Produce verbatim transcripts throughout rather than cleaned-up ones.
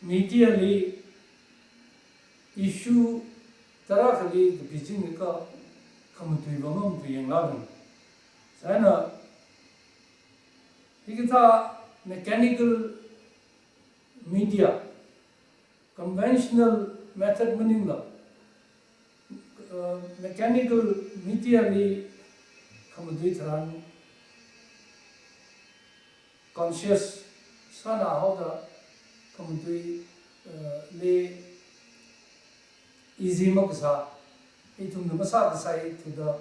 Media li issue tarākhali kapiching ka khamatui va mamatui yanglākang. Chieina hikathā mechanical media, conventional method maningla, uh, mechanical media li khamatui tharan conscious sāna haoda khamatui, uh, li easy makasā, ithumna masākasā thuda,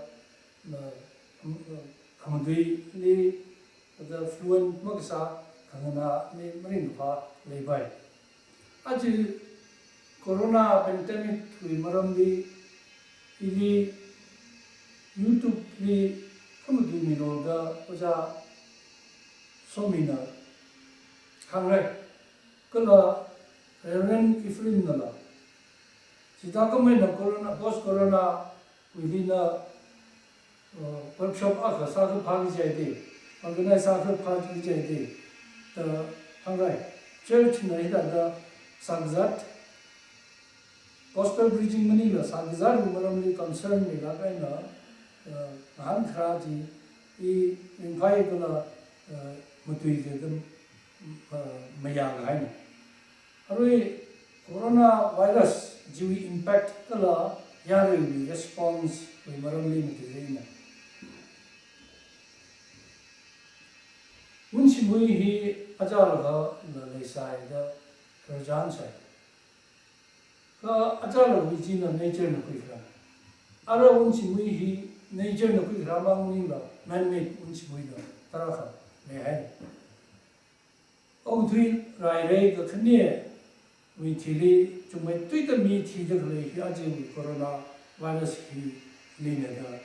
uh, khamatuili thāda fluent makasā khanganāli maringkaphā leipai. Aja corona pandemic wui maramli ili YouTube li khamatuimi lo da ojā Somina hāngrai. Kala Reverend Ephraim nala, chithākhamei eina corona, post corona wuili na, uh, workshop akha sākhuiphā kaji chida, organize sākhuiphā kaji chida, da hāngrai. Church na hithāda sākazat, gospel preaching maningla sākazatwui maramli concern leilāk eina, uh, ngahānkharā chi i ringphai kala, uh, matuida, uh, mayākahaina. Arui coronavirus chiwui impact kala yaruiwui response wui maramli matuihaina. Wunshimui hi achālakha la leisai da khararchānsai. Kha achālakhawui china nature na khuikharā. Ara wunshimui hi nature na khuikharā mang maningla man-made wunshimui na tarākha leihai. Okathui rairei kakhanewui thili chungmeithuida mi thida khalei hi ajawui coronavirus hilina da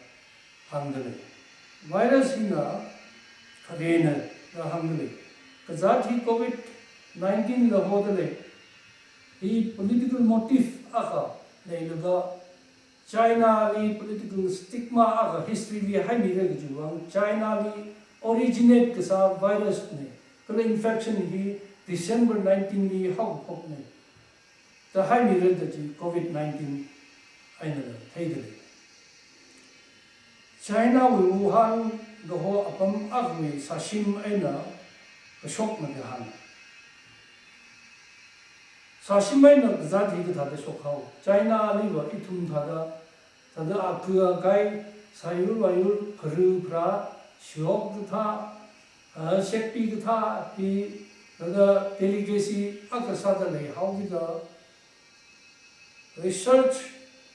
hāngdalei. Virus hina kharena da hāngdalei. Kazāt hi covid nineteen la hodalei. Hi political motive akha leilaga China li political stigma akha history li haimira kajiwui vang, China li originate kasā virus na, kala infection hi December nineteen li haokaphokna da haimira da chi covid nineteen einala theidalei. China wui Wuhan kaho apam akhawui sāshim eina kashokna da hānga. Sāshim eina kazāt hi kathāda shokhao. China liva ithum thāda, thāda akha akai, sāyur vāyur, pharu pharā, shihok kathā, ah, shekpi kathā, pi, thāda delicacy akha sāda leihaokida, research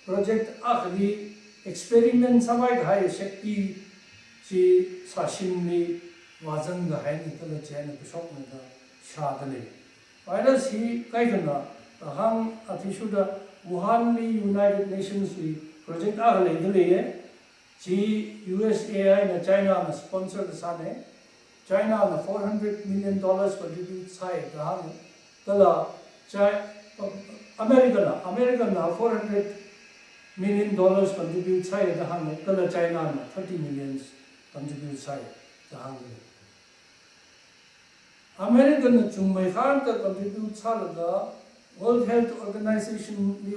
project akhali experiment sāmei kahai shekpi chi sāshimli vāzang kahaina kala chieina kashokna da shādalei. Virus hi kaikhana kahāng athishurda Wuhan li United Nations wui project akha leidaleiya. Chi U S A eina China na sponsor kasāna. China na four hundred million dollars contribute sāi da hānga. Kala Chi-, America na, America na four hundred million dollars contribute sāi da hānga. Kala China na thirty millions contribute sāi da hānga. America na chungmei kharda contribute sālaga World Health Organization li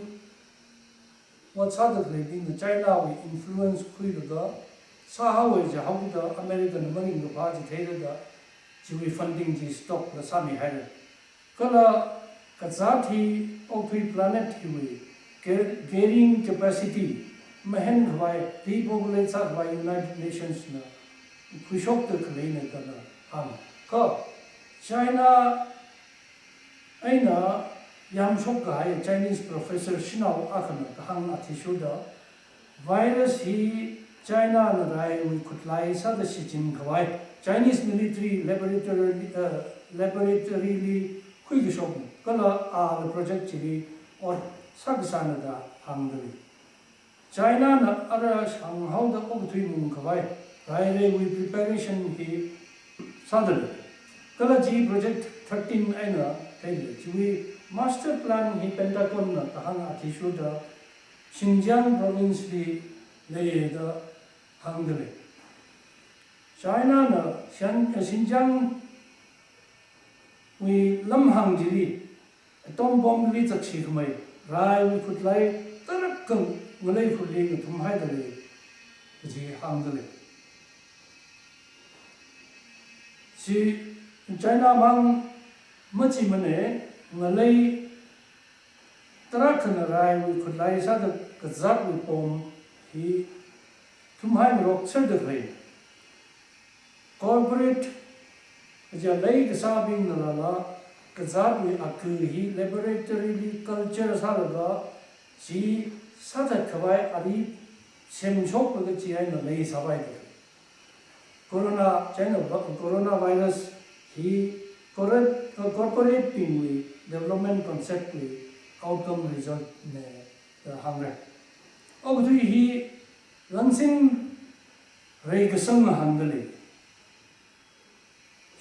ot sāda khaleibingna China wui influence khuilaga sāhaowa jihaokida America na maringkaphā chi theilada chiwui funding chi stop la sāmihaira. Kala kazāt hi okathui planet hiwui car-, carrying capacity mahenkhavai, depopulate sākhavai United Nations na khuishokda khaleina da hānga. Kha China eina yamshok kahai Chinese professor shanao akhana kahāng athishurda virus hi China na raiwui khutlai sāda shichinkhavai Chinese military laboratory, eh, laboratory li khuikashokna, kala ala project chili ot sākasāna da hāngdalei. China na ara shānghaoda okathui mungkhavai raireiwui preparation hi sādalei. Kala chi Project thirteen eina theidalei. Chiwui master plan hi Pentagon na kahāng athishurda Xinjiang province li leiya da hāngdalei. China na Shan-, Xinjiang wui lamhāng chili atom bomb li zakshi khamei, raiwui khutlai tarākha ngalei khurli ngathumhaida lei, kaji hāngda lei. Chi China mang machimana, ngalei tarākhana raiwui khutlai sāda kazātwui bomb hi thumhai ngarok sāda khalei. Corporate, kaja lei kasābingna lala, kazātwui aku hi laboratory li culture sālaga, chi sāthat khavai ali semshok laga chi eina lei sāvai da. Corona, China va-, coronavirus hi corporate, corporate bingwui development concept wui outcome result na da hāngra. Okathui hi langsin reikasang ngahānda lei.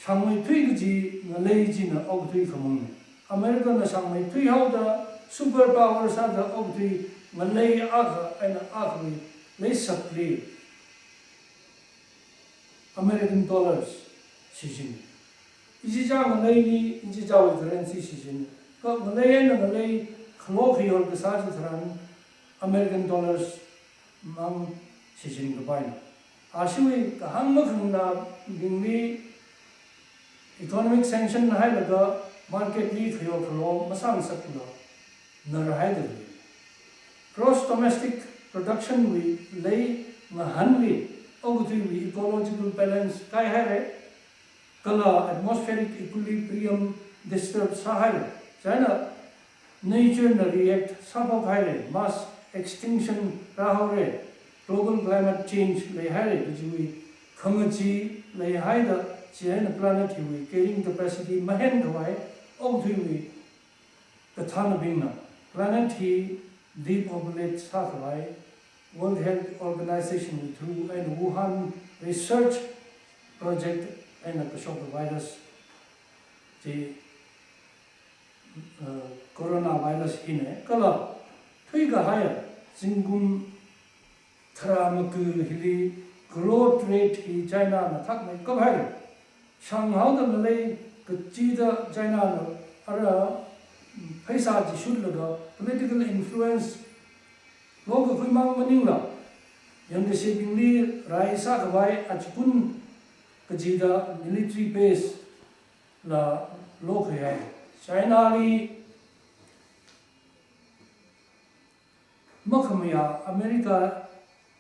Shangmeithui kaji ngalei china okathui khamangna. America na shangmeithui haoda superpower sāda okathui ngalei akha eina akhawui leisakli American dollars shichin. Ichichā ngaleili, ichichāwui currency shichin. Kha ngalei eina ngalei khalo khayor kasā chitharan American dollars mang shichin kapaina. Ashiwui kahāng makhanganābingli economic sanction hailaga market li khayor khalo masāngasakla narhaida lei. Gross domestic production wui lei ngahānli okathuiwui ecological balance kaihaira, kala atmospheric equilibrium disturb sāhaira. China nature na react sāphok haira, mass extinction rāhaora, global climate change leihaira kajiwui khangachee leihaida, chieina planet hiwui carrying capacity mahen khavai okathuiwui kathānabingna planet hi depopulate sākhavai World Health Organization wui through eina Wuhan research project eina kashok virus chi, uh, coronavirus hina, kala thuikahaiya zingkum tharā maku hili growth rate hi China na thakmeikap haira. Shanghaoda ngalei kachida China na ara pheisā chi shutlaga political influence lokakhui mang maningla, yangkashebingli rai sākhavai achikun kachida military base la lokhuihai. China li makhamayā America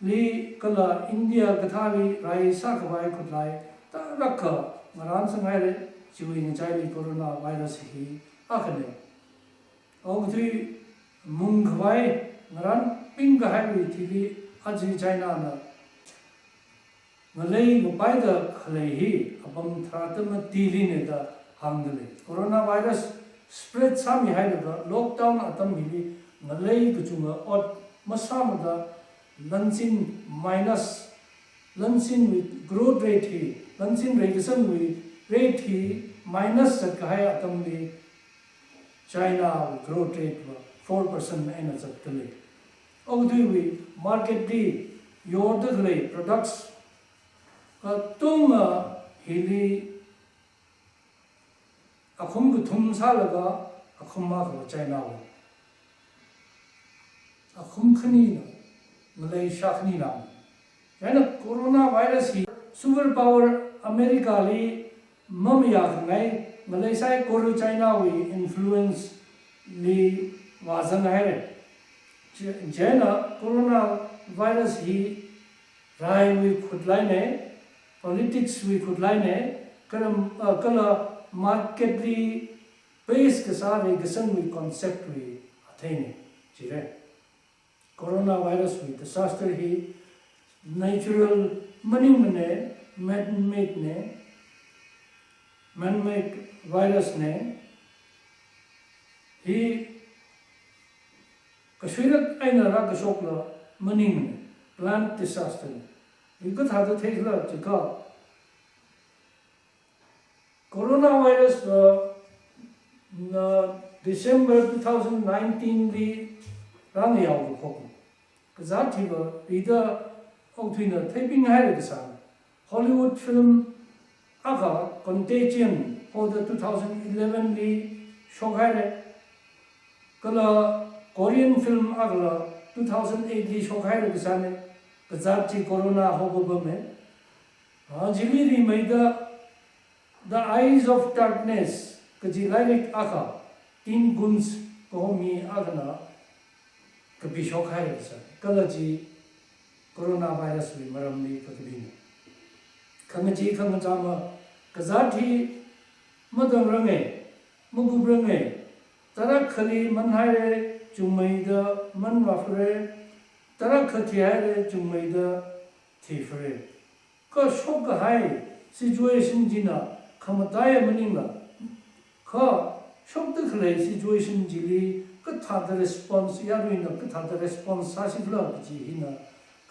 li kala India kathāli rai sākhavai khutlai tarākha ngarānsanghaira, chiwui ngachaili coronavirus hi akhana. Okathui mungkhavai ngarānpingkahaiwui thili aja China na ngalei ngapaida khalei hi apam tharāda matiline da hāngda lei. Coronavirus spread sāmihailaga lockdown atam hili ngalei kachunga ot masāmada langsin minus, langsinwui growth rate hi, langsin reikasangwui rate hi minus zatkahai atamli China growth rate va four percent eina zatda lei. Okathuiwui market li yorda khalei products katonga hili akhum kathum sālaga akhum akha China wui akhum khanina, ngalei shākhanina. China coronavirus hi superpower America li mamayākhangai ngalei saikora China wui influence li vāzanghaira. Chi-, chieina coronavirus hi raiwui khutlaina, politics wui khutlaina, kala, ah, kala market li base kasā reikasangwui concept wui atheina, chira. Coronavirus wui disaster hi natural maningmana, man-made na, man-made virus na, hi kashuilāk eina rākashokla maningmana, plant disaster na. Hi kathāda theikhala jiakha, coronavirus va, na December two thousand nineteen li rāngayao kakhok. Kazāt hiva rida okathuina theipinghaira kasāna. Hollywood film akha Contagion hoda two thousand eleven li shokhaira. Kala Korean film akhala two thousand eight li shokhaira kasāne, kazāt chi corona haopapame. Ah, chili rimeida The Eyes of Darkness kaji lairik akha, Dean Koontz kaho mi akhana kapi shokhaira kasā. Kala chi coronavirus wui maramli kakapina. Khangachee khangachama, kazāt hi matangranga, makupranga, tarākhali manhaira, chungmeida manvāphara, tarākha thihaira, chungmeida thiphara. Kha shokkahai situation china khamataiya maningla, kha shokda khalei situation chili kathāda response, yaruina kathāda response sāsikhala kaji hina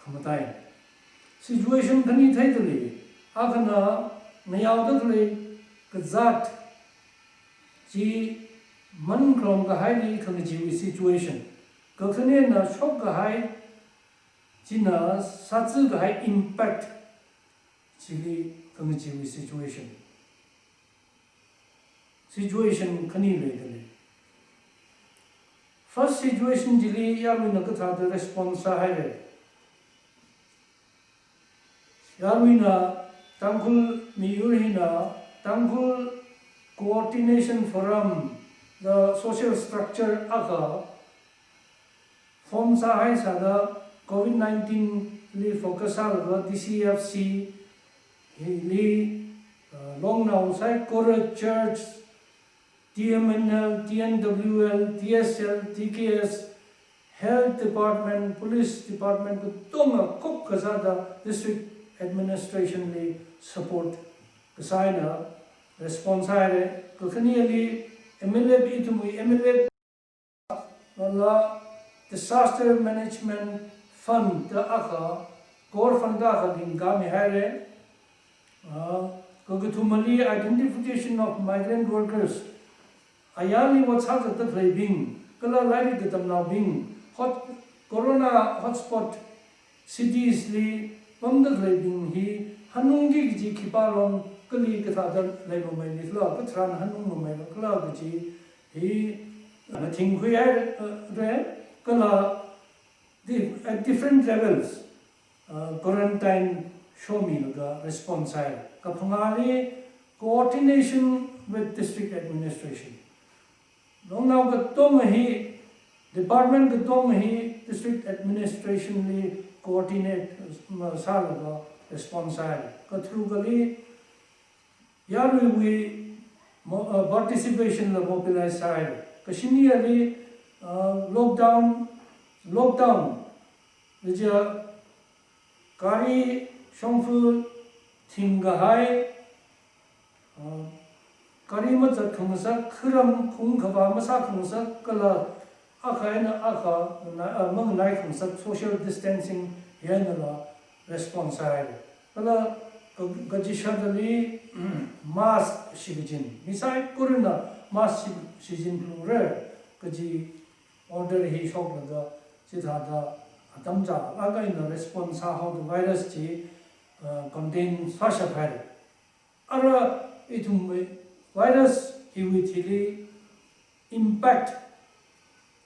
khamatai. Situation khani theidalei, akhana ngayaoda khalei kazāt chi mankhalong kahaili khangacheewui situation. Kakhanena shokkahai china sāzakahai impact chili khangacheewui situation. Situation khani leidalei. First situation chili yaruina kathāda response sāhaira. Yaruina Tangkhul miyur hina Tangkhul Coordination Forum da social structure akha form sāhaisāda COVID nineteen li focus sālaga D C F C hili, uh, Longnao saikora church, T M N L, T N W L, T S L, T K S, Health Department, Police Department katonga khokkha sāda District Administration li support kasā eina response sāhaira. Kakhaneli M L F, ithumwui M L F lala Disaster Management Fund da akha, core fund da akha lingkami haira. Ah, kakathumali identification of migrant workers, ayarli ot sāzatda khaleibing, kala lairik katamnaobing, hot, corona hotspot cities li pamda khaleibing hi hanungki kaji khipā long, kali kathāda leimamei nikhala, katharan hanungmamei nikhala kaji hi mathingkhui haira, kala di-, at different levels, uh, quarantine shomilaga response sāhaira. Kaphangāli coordination with district administration. Longnao katonga hi, department katonga hi district administration li coordinate, uh, sālaga response sāhaira. Katharukali yaruiwui mo-, uh, participation la mobilize sāhaira. Kashinili, uh, lockdown, lockdown, kaja gari shongfa thingkahai, uh, gari mazatkhangasak, kharam khungkhavā masākhangasak, kala akha eina akha na-, uh, manganai khangasak, social distancing hi einala response sāhaira. Kala ka-, kachishādali mask shikachin, mi saikorana mask shi-, shichinphalungra kaji order hi shoklaga, chithāda atam chālāk eina response sāhaoda virus chi, uh, contain sāshaphaira. Ara ithumwui virus hiwui thili impact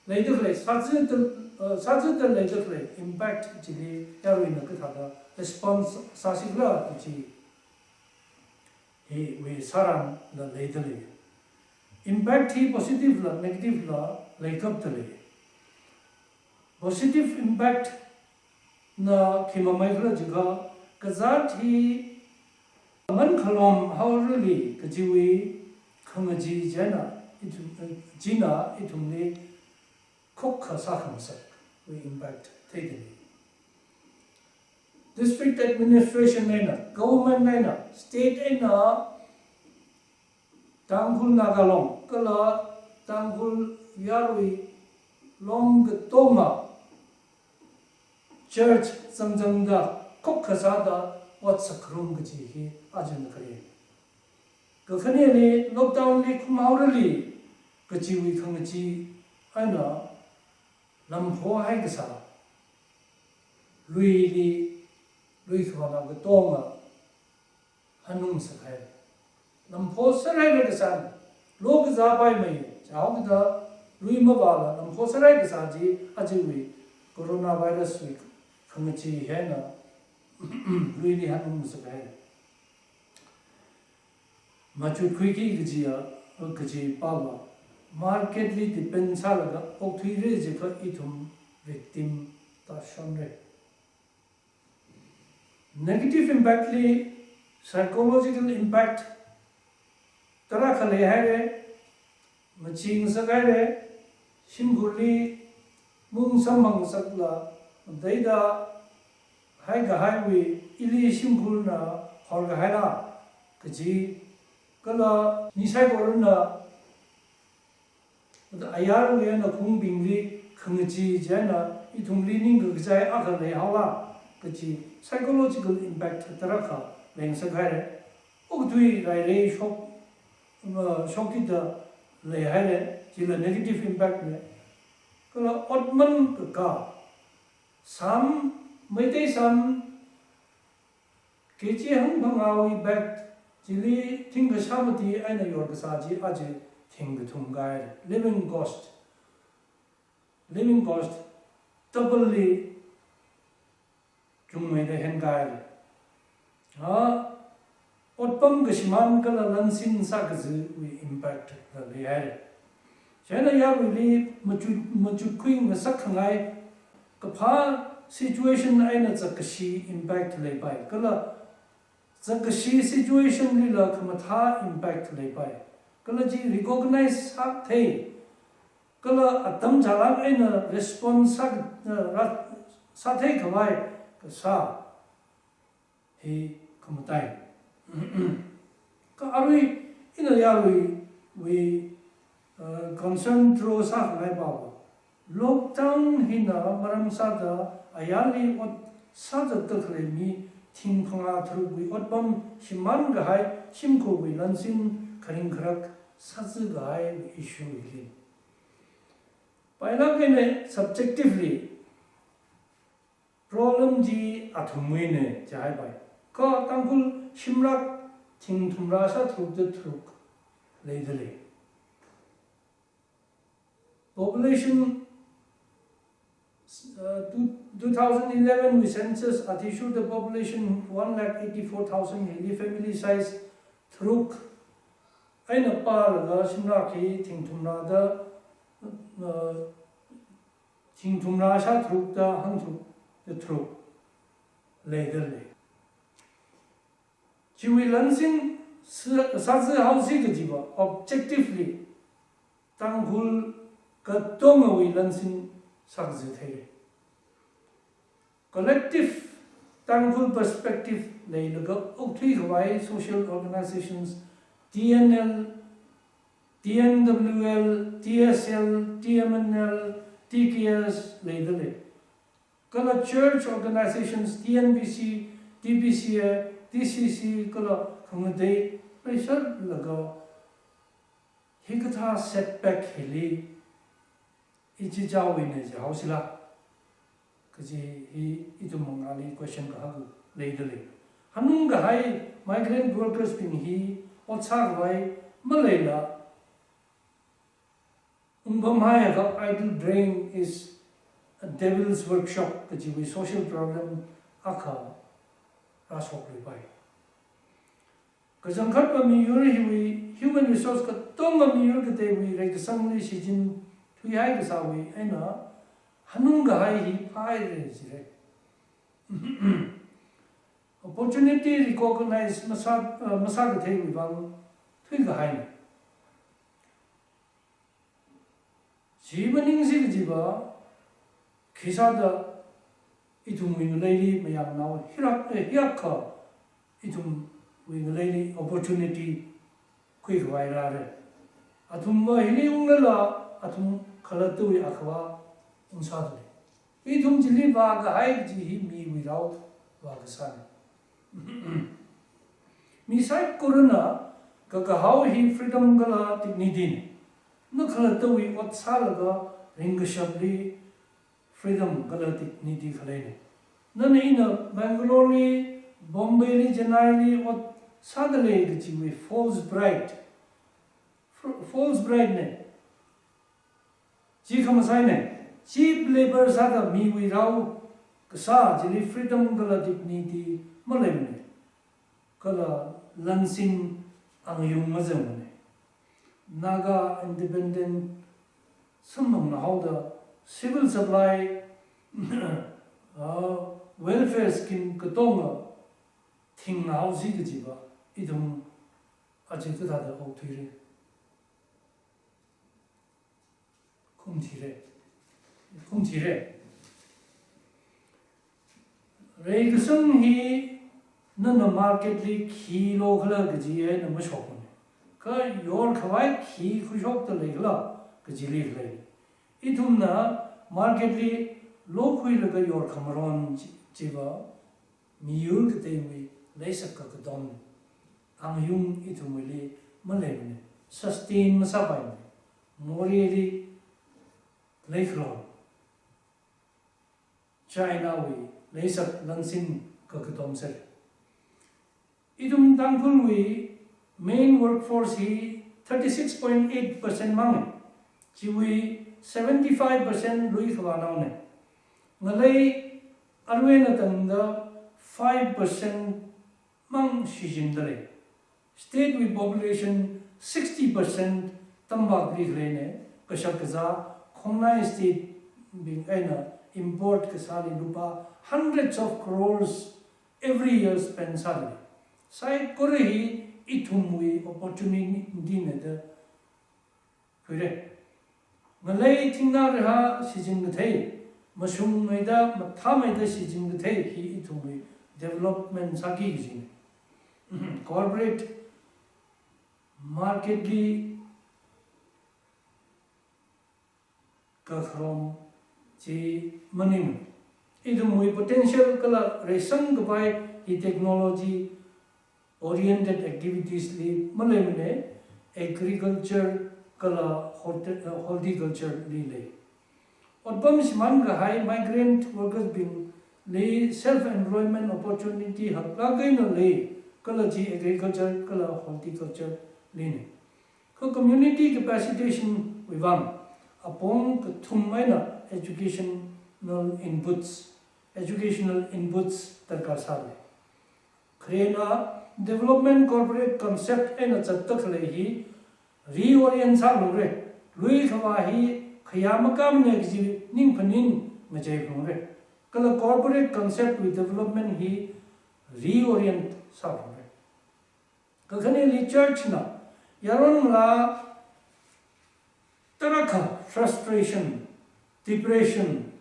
leida khalei, sāzatda, uh, sāzatda leida khalei impact chili yaruina kathāda response sāsikhala kaji hiwui sāranla leidalei. Impact hi positive la negative la leikapdalei. Positive impact na khi mamei khala jiakha, kazāt hi mankhalom haorali kajiwui khangachee china ithum, china ithumli khokkha sākhangasakwui impact theidalei. District administration eina, government eina, state eina, Tangkhul Naga Long kala Tangkhul yarui long katonga church zangzangda khokkha sāda ot sākharum kaji hi ajana kare. Kakhaneli lockdown li khumhaorali kajiwui khangachee eina lamphohai kasā, luili, lui khavānao katonga hanungsakhaira. Lamphoserhaira kasā, lo kazāpaimei, chaokida lui mavāla lamkho sārai kasā chi ajawui coronavirus wui khangachee hina luili hanung sākai. Machutkhuiki kajiya, kaji pāva market li depend sālaga okthuira jiakha ithum victim tāshonra. Negative impact li psychological impact tarākha leihaira, maching sākahaira, shimkhurli mung samphang sākla, deida haikahaiwui ili shimkhurna horkahaira kaji, kala mi saikorana ayarwui eina khaungbingli khangachee chieina ithumli ningkakachai akha leihaola kaji psychological impact tarākha lengsākahaira. Okathui rairei shok, uh, shokkida leihaira, chila negative impact na. Kala otman kakā, sam, Meitei sam, K G hangphangāwui bag chili thingkha shāmati eina yorkasā chi aja thingkathum kahaira. Living cost, living cost double li chungmeida henkahaira. Ha, otpam kashimān kala lansin sākaziwui impact la leihaira. Chieina yaruili machut, machutkhui ngasakkhangai kaphā situation eina zakkashi impact leipai. Kala zakkashi situation lila khamathā impact leipai. Kala chi recognize sāthei, kala atam chālāk eina response sā, ra, sātheikhavai kasā hi khamatai. Kha arui ina yaruiwui, uh, concern draw sākhangai pāva, lockdown hina maram sāda ayarli ot sāzatda khalei mi thingphangā tharukwui otpam shimānkahai shimkhurwui lansin kharing kharak sāzakahai issue hili. Pailāk eina subjectively problem chi athumwuina jihaipai. Kha Tangkhul shimrak thingthumrā shātharukda tharuk leidalei. Population, uh, two, two thousand eleven wui census athishurda population one lakh eighty-four thousand hili family size tharuk eina pālaga shimrak hi thingthumrāda, uh, thingthumrā shātharukda hangtharukda tharuk leidalei. Chiwui lansin sā, sāzi haosi kajiva objectively Tangkhul katongawui lansin sākazi theira. Collective Tangkhul perspective leilaga okthuikhavai social organizations, T N L, T N W L, T S L, T M N L, T K S leidalei. Kala church organizations, T N B C, T B C A, T C C, kala khangatei leisālaga hikathā setback hili ichichāwuina jihaosila kaji hi ithum mangāli question kahak leidalei. Hanungkahai migrant workers bing hi ot sākhavai maleila, ungpamhaiakha idle brain is a devil's workshop kajiwui social problem akha rāshokluipai. Kachangkhatva miyur hiwui human resource katonga miyur kateiwui reikasangli shichinthuihai kasāwui eina hanungkahai hi phāhaira jira. Opportunity recognize masā, uh, masākatheiwui vang thuikahaina. Chi maningsi kajiva, khisāda ithumwui ngaleili mayarnao hirak, eh, hiyākha ithumwui ngaleili opportunity khuikhavai rāra. Athumva hili unglala, athum khalattawui akhava ungsādalei. Ithum chili vākahai kaji hi miwui rao vākasāna. Mi saikorana kakahao hi freedom kala dignity na. Na khalattawui ot sālaga ringkashapli freedom kala dignity khaleina. Nana ina Bangalore li, Bombay li, Chennai li ot sādalei kajiwui false pride. F-, false pride na. Chi khamasai ne, cheap labor sāda miwui rao kasā chili freedom kala dignity maleimane. Kala lansin angayung mazangmane. Naga independent samphangna haoda civil supply, ah, welfare scheme katonga thingna haosi kajiva, ithum aja kathāda okthuire. Khumthire. Khumthire. Reikasang hi nana market li khi lokhala kaji eina mashokmane. Kha yorkhavai khi khuishokda leikhala kajili lei. Ithumna market li lokhuilaga yorkhamaron chi-, chiva, miyur kateili leisak kakatom angayung ithumwuili maleimane, sustain masāpaimane, moreli leikhalon. China wui leisak lansin kakatom sāre. Ithum Tangkhulwui main workforce hi thirty-six point eight percent mangna. Chiwui seventy-five percent lui khavānaone. Ngalei aruina tangda five percent mang shichinda lei. State wui population sixty percent tamvākli khaleine, kashak kazā khongnai state bing eina import kasāli lupā hundreds of crores every year spend sāli. Saikora hi ithumwui opportunity ne da khuire. Ngalei thingnā raha shichin kathei, mashungmeida, mathāmeida shichin kathei hi ithumwui development sāki kajine. Corporate market li kakharom chi maning. Ithumwui potential kala reisang kapai hi technology oriented activities li maleimane, agriculture kala horti-, uh, horticulture li lei. Otpam shimān kahai migrant workers bingli self employment opportunity haklāk eina lei, kala chi agriculture kala horticulture line. Kha community capacitation wui vang apong kathum eina educational inputs, educational inputs darkar sāle. Kharena development corporate concept eina zatda khalei hi reorient sāphalungre. Lui khavā hi khayā makāmane kaji ningphaning ngacheiphalungre. Kala corporate concept wui development hi reorient sāphalungre. Kakhaneli church na yaron la tarākha frustration, depression,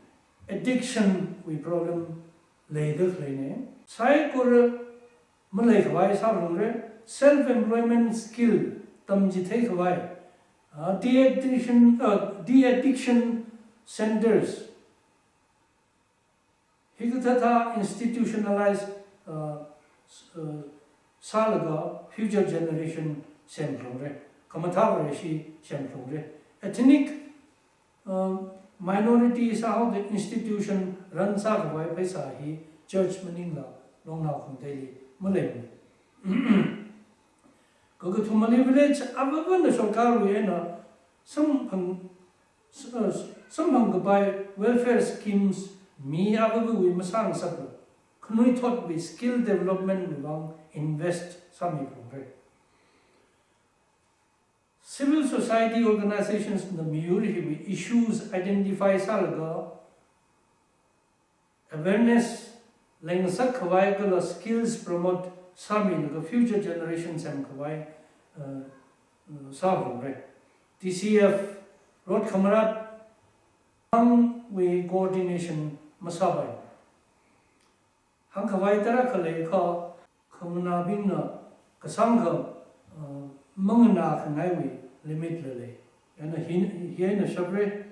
addiction wui problem leida khaleine. Saikora maleikhavai sāphalungre, self employment skill tamchitheikhavai, ah, de-addiction, ah, de-addiction centers, hikathāthā institutionalize, uh, s-, uh, sālaga future generation semlungre, khamathā Vareshi semlungre. Ethnic, uh, minority sāhaoda institution run sākhavai pheisā hi church maningla Longnao Khongteili maleimane. Kakathumali village avāvana sorkarwui eina samphang s-, uh, samphang kapai welfare schemes mi avāvawui masāngasakla, khanuithotwui skill development wui vang invest sāmiphalungre. Civil society organizations na miyur hiwui issues identify sālaga, awareness leingasak khavai kala skills promote sāmilaga future generation semkhavai, uh, uh, sāphalungre. T C F, rot khamarat, hangwui coordination masāpai. Hāngkhavai tarākha leikha, khamunabingna kasāngkha, uh, manganākhangaiwui limit la lei. Yana hin, hieina shapre,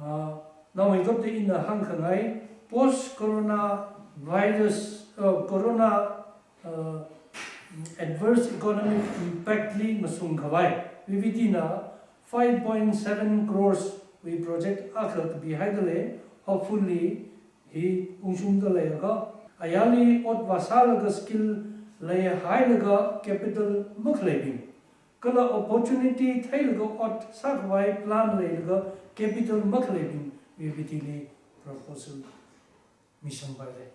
uh, naomeikapta ina hāngkhangai, post corona virus, uh, corona, uh, adverse economic impact li ngasungkhavai, V V D na five point seven crores wui project akha kapihaida lei, hopefully hi ungshungda leiakha, ayarli ot vāsālaga skill leihailaga capital makhaleibing, kala opportunity theilaga ot sākhavai plan leilaga capital makhaleibingwui vidili proposal misangpaira.